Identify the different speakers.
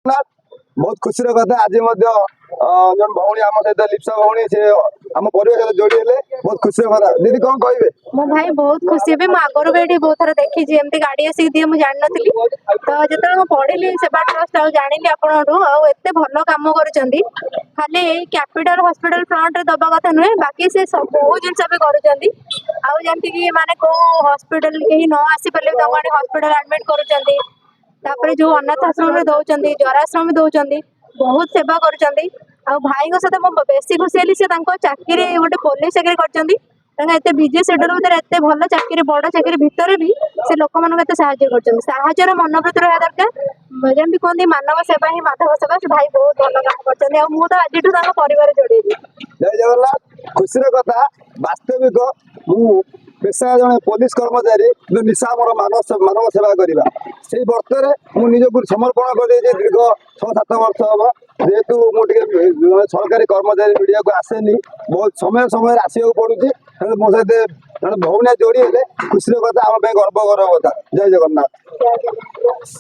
Speaker 1: ଜଗନ୍ନାଥ। ବହୁତ ଖୁସିର କଥା, ଆଜି ମଧ୍ୟ ଜଣେ ଭଉଣୀ ଆମ ସହିତ, ଲିପ୍ସା ଭଉଣୀ, ସେ ଆମ ପରିବାର ସହିତ ଯୋଡି ହେଲେ। ବହୁତ ଖୁସିର କଥା। ଦିଦି, କଣ କହିବେ?
Speaker 2: ମୋ ଭାଇ ବହୁତ ଖୁସି ହେବେ। ମୁଁ ଆଗରୁ ବି ଏଠି ବହୁତ ଥର ଦେଖିଛି, ଏମିତି ଗାଡି ଆସିକି ଦିଏ, ମୁଁ ଜାଣିନଥିଲି। ତ ଯେତେବେଳେ ମୁଁ ପଢିଲି ସେବା ଟ୍ରଷ୍ଟ ଆଉ ଜାଣିଲି ଆପଣଙ୍କଠୁ, ଆଉ ଏତେ ଭଲ କାମ କରୁଛନ୍ତି। ଖାଲି ଏଇ କ୍ୟାପିଟାଲ ହସ୍ପିଟାଲ ଫ୍ରଣ୍ଟରେ ଦବା କଥା ନୁହେଁ, ବାକି ସେ ବହୁତ ଜିନିଷ ବି କରୁଛନ୍ତି। ଆଉ ଯେମିତି କି ମାନେ କୋଉ ହସ୍ପିଟାଲ କେହି ନ ଆସିପାରିଲେ ବି ତାଙ୍କୁ ଆଣି ହସ୍ପିଟାଲ ଆଡମିଟ କରୁଛନ୍ତି। ତାପରେ ଯୋଉ ଅନାଥ ଆଶ୍ରମରେ ଦଉଛନ୍ତି, ଜରାଶ୍ରମ ବି ଦଉଛନ୍ତି, ବହୁତ ସେବା କରୁଛନ୍ତି। ଆଉ ଭାଇଙ୍କ ସହିତ ମୁଁ ବେଶୀ ଖୁସି ହେଲି, ସେ ତାଙ୍କ ଚାକିରି ଗୋଟେ ପୋଲିସ ଚାକିରି କରିଛନ୍ତି। ତାଙ୍କ ଏତେ ବିଜି ସେଡ୍ୟୁଲ ଭିତରେ, ଏତେ ଭଲ ଚାକିରି, ବଡ ଚାକିରି ଭିତରେ ବି ସେ ଲୋକମାନଙ୍କୁ ଏତେ ସାହାଯ୍ୟ କରୁଛନ୍ତି। ସାହାଯ୍ୟର ମନୋବୃତ୍ତି ରହିବା ଦରକାର। ଯେମିତି କୁହନ୍ତି, ମାନବ ସେବା ହିଁ ମାଧବ ସେବା। ସେ ଭାଇ ବହୁତ ଭଲ କାମ କରୁଛନ୍ତି ଆଉ ମୁଁ ତ ଆଜିଠୁ ତାଙ୍କ ପରିବାର ଯୋଡେଇବି।
Speaker 1: ଜୟ ଜଗନ୍ନାଥ। ଖୁସିର କଥା, ବାସ୍ତବିକ ମୁଁ ପେଶା ଜଣେ ପୋଲିସ କର୍ମଚାରୀ, କିନ୍ତୁ ନିଶା ମୋର ମାନବ ସେବା କରିବା। ସେଇ ବର୍ତ୍ତରେ ମୁଁ ନିଜକୁ ସମର୍ପଣ କରିଦେଇଛି ଦୀର୍ଘ 6-7 ବର୍ଷ ହବ। ଯେହେତୁ ମୁଁ ଟିକେ ଜଣେ ସରକାରୀ କର୍ମଚାରୀ, ମିଡ଼ିଆକୁ ଆସେନି, ବହୁତ ସମୟ ସମୟରେ ଆସିବାକୁ ପଡୁଛି। ହେଲେ ମୋ ସହିତ ଜଣେ ଭଉଣୀ ଯୋଡ଼ି ହେଲେ ଖୁସିର କଥା, ଆମ ପାଇଁ ଗର୍ବ, ଗୌରବ କଥା। ଜୟ ଜଗନ୍ନାଥ।
Speaker 2: ଜୟ ଜଗନ୍ନାଥ।